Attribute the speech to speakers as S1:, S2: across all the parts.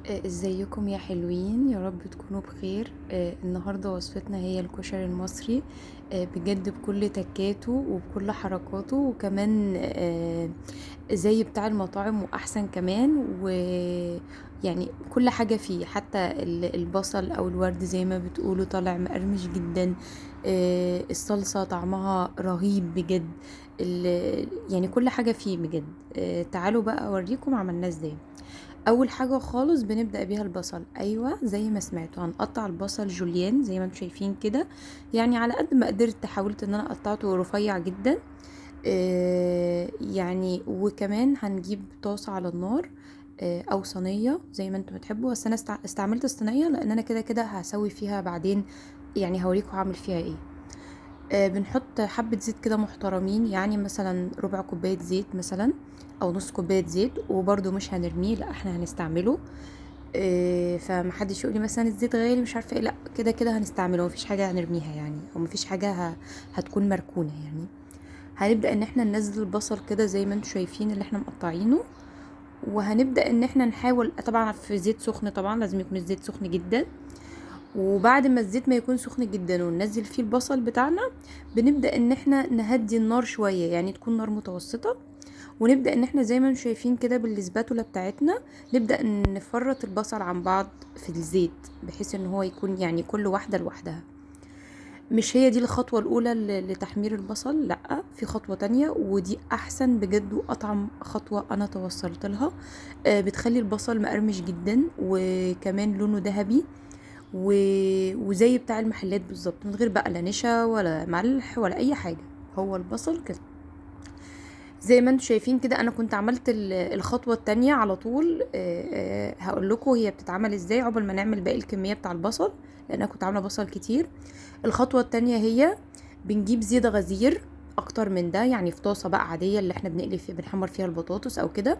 S1: ازيكم يا حلوين؟ يا رب تكونوا بخير. النهارده وصفتنا هي الكشري المصري. بجد بكل تكاته وبكل حركاته، وكمان زي بتاع المطاعم واحسن كمان، ويعني كل حاجة فيه، حتى البصل او الورد زي ما بتقولوا طالع مقرمش جدا. الصلصه طعمها رهيب بجد، يعني كل حاجة فيه بجد. تعالوا بقى اوريكم عملناه ازاي. اول حاجة خالص بنبدا بيها البصل. ايوه زي ما سمعتوا، هنقطع البصل جوليان زي ما انتم شايفين كده، يعني على قد ما قدرت حاولت ان انا قطعته رفيع جدا. يعني وكمان هنجيب طاسه على النار، او صينية زي ما انتم بتحبوا، بس انا استعملت الصينية لان انا كده كده هسوي فيها بعدين، يعني هوريكم هعمل فيها ايه. بنحط حبة زيت كده محترمين، يعني مثلا ربع كوباية زيت مثلا او نص كوباية زيت، وبرده مش هنرميه، لا احنا هنستعمله. فمحدش يقولي مثلا الزيت غالي مش عارفة ايه، لا كده كده هنستعمله، مفيش حاجة هنرميها يعني، او مفيش حاجة هتكون مركونة يعني. هنبدأ ان احنا ننزل البصل كده زي ما انتم شايفين اللي احنا مقطعينه، وهنبدأ ان احنا نحاول طبعا في زيت سخن، طبعا لازم يكون الزيت سخن جدا. وبعد ما الزيت ما يكون سخن جدا وننزل فيه البصل بتاعنا، بنبدأ ان احنا نهدي النار شوية، يعني تكون نار متوسطة، ونبدأ ان احنا زي ما انتم شايفين كده بالسباتولا بتاعتنا نبدأ نفرط البصل عن بعض في الزيت، بحيث ان هو يكون يعني كل واحدة لوحدها. مش هي دي الخطوة الأولى لتحمير البصل، لأ في خطوة تانية، ودي أحسن بجد وأطعم خطوة أنا توصلت لها. بتخلي البصل مقرمش جدا، وكمان لونه ذهبي، وزي بتاع المحلات بالظبط، من غير بقى لا نشا ولا ملح ولا اي حاجة، هو البصل كده زي ما انتم شايفين كده. انا كنت عملت الخطوة التانية على طول. هقول لكم هي بتتعمل ازاي عقبال ما نعمل باقي الكمية بتاع البصل، لان انا كنت عامله بصل كتير. الخطوة التانية هي بنجيب زيت غزير اكتر من ده، يعني في طاسه بقى عادية اللي احنا بنقلي فيها، بنحمر فيها البطاطس او كده،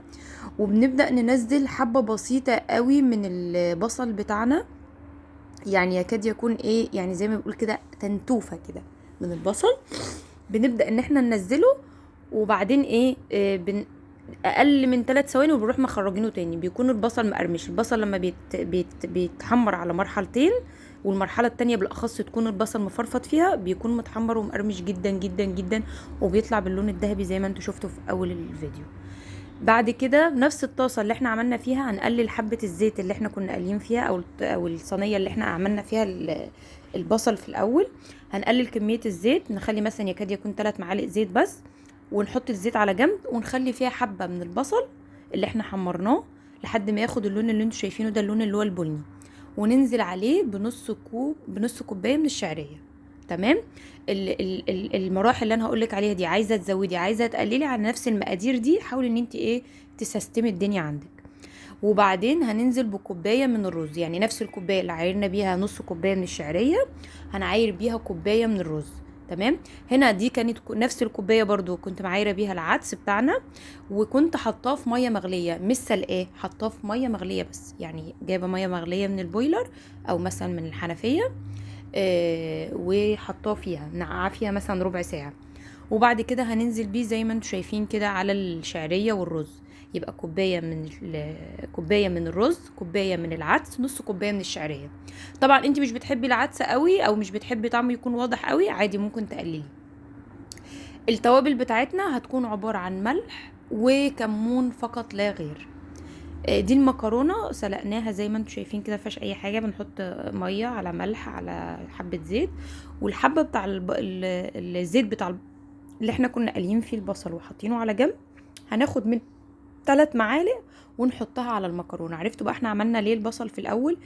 S1: وبنبدا ننزل حبه بسيطة قوي من البصل بتاعنا، يعني يكاد يكون ايه، يعني زي ما بيقول كده تنتوفه كده من البصل. بنبدا ان احنا ننزله، وبعدين ايه، اقل من 3 ثواني وبنروح مخرجينه تاني. بيكون البصل مقرمش. البصل لما بيتحمر على مرحلتين، والمرحلة التانية بالاخص تكون البصل مفرفط فيها، بيكون متحمر ومقرمش جدا جدا جدا، وبيطلع باللون الذهبي زي ما انتوا شفتوا في اول الفيديو. بعد كده نفس الطاسه اللي احنا عملنا فيها هنقلل حبه الزيت اللي احنا كنا قالين فيها، او الصينية اللي احنا عملنا فيها البصل في الاول، هنقلل كمية الزيت، نخلي مثلا يكاد يكون 3 معالق زيت بس، ونحط الزيت على جنب، ونخلي فيها حبه من البصل اللي احنا حمرناه لحد ما ياخد اللون اللي انتوا شايفينه ده، اللون اللي هو البني، وننزل عليه بنص كوباية من الشعرية. تمام. المراحل اللي انا هقولك عليها دي، عايزه تزودي عايزه تقللي على نفس المقادير دي، حاولي ان انت ايه تسيستمي الدنيا عندك. وبعدين هننزل بكوبايه من الرز، يعني نفس الكوباية اللي عايرنا بيها نص كوباية من الشعرية هنعاير بيها كوباية من الرز. تمام. هنا دي كانت نفس الكوباية برضو كنت معايره بيها العدس بتاعنا، وكنت حطاه في مية مغليه، مش سلقاه، حطاه في مية مغليه بس، يعني جايبه مية مغليه من البويلر او مثلا من الحنفية، وحطاه فيها، نقعاه فيها مثلا ربع ساعة. وبعد كده هننزل بيه زي ما انتم شايفين كده على الشعرية والرز. يبقى كوباية من الرز، كوباية من العدس، نص كوباية من الشعرية. طبعا انت مش بتحبي العدس قوي او مش بتحبي طعمه يكون واضح قوي، عادي ممكن تقلليه. التوابل بتاعتنا هتكون عبارة عن ملح وكمون فقط لا غير. دي المكرونه سلقناها زي ما انتم شايفين كده، مفيهاش اي حاجة، بنحط مية على ملح على حبه زيت، والحبه بتاع الزيت بتاع اللي احنا كنا قاليين فيه البصل وحاطينه على جنب، هناخد من 3 معالق ونحطها على المكرونه. عرفتوا بقى احنا عملنا ليه البصل في الاول؟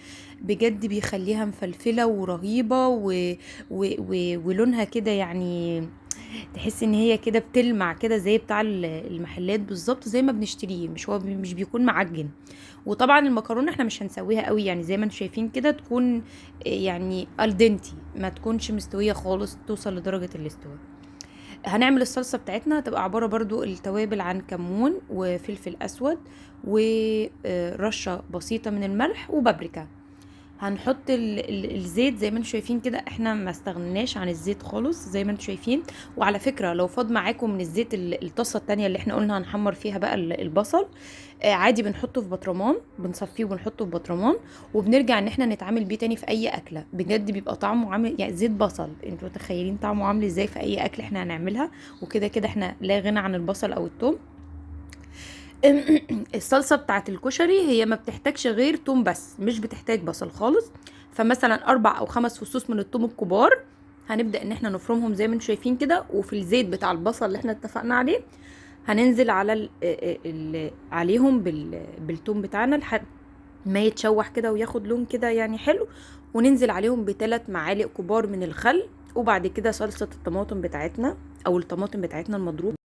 S1: بجد بيخليها مفلفله ورهيبه ولونها كده، يعني تحس ان هي كده بتلمع كده زي بتاع المحلات بالظبط، زي ما بنشتريه، مش هو مش بيكون معجن. وطبعا المكرونه احنا مش هنسويها قوي، يعني زي ما انتم شايفين كده تكون يعني الدنتي، ما تكونش مستوية خالص توصل لدرجة الاستواء. هنعمل الصلصه بتاعتنا هتبقى عبارة برضو التوابل عن كمون وفلفل اسود ورشه بسيطة من الملح وبابريكا. هنحط ال الزيت زي ما انتم شايفين كده، احنا ما استغناش عن الزيت خالص زي ما انتم شايفين. وعلى فكرة لو فاض معاكم من الزيت الطاسه التانية اللي احنا قلنا هنحمر فيها بقى البصل، عادي بنحطه في بطرمان، بنصفيه وبنحطه في بطرمان، وبنرجع ان احنا نتعامل بيه تاني في اي اكله. بجد بيبقى طعمه عامل يعني زيت بصل، انتوا متخيلين طعمه عامل ازاي في اي اكل احنا هنعملها. وكده كده احنا لا غنى عن البصل او الثوم. الصلصه بتاعت الكشري هي ما بتحتاجش غير توم بس، مش بتحتاج بصل خالص. فمثلا 4 او 5 فصوص من التوم الكبار هنبدا ان احنا نفرمهم زي ما انتم شايفين كده، وفي الزيت بتاع البصل اللي احنا اتفقنا عليه هننزل على ال ال عليهم بالتوم بتاعنا لحد ما يتشوح كده وياخد لون كده يعني حلو. وننزل عليهم ب3 معالق كبار من الخل، وبعد كده صلصه الطماطم بتاعتنا او الطماطم بتاعتنا المضروبه.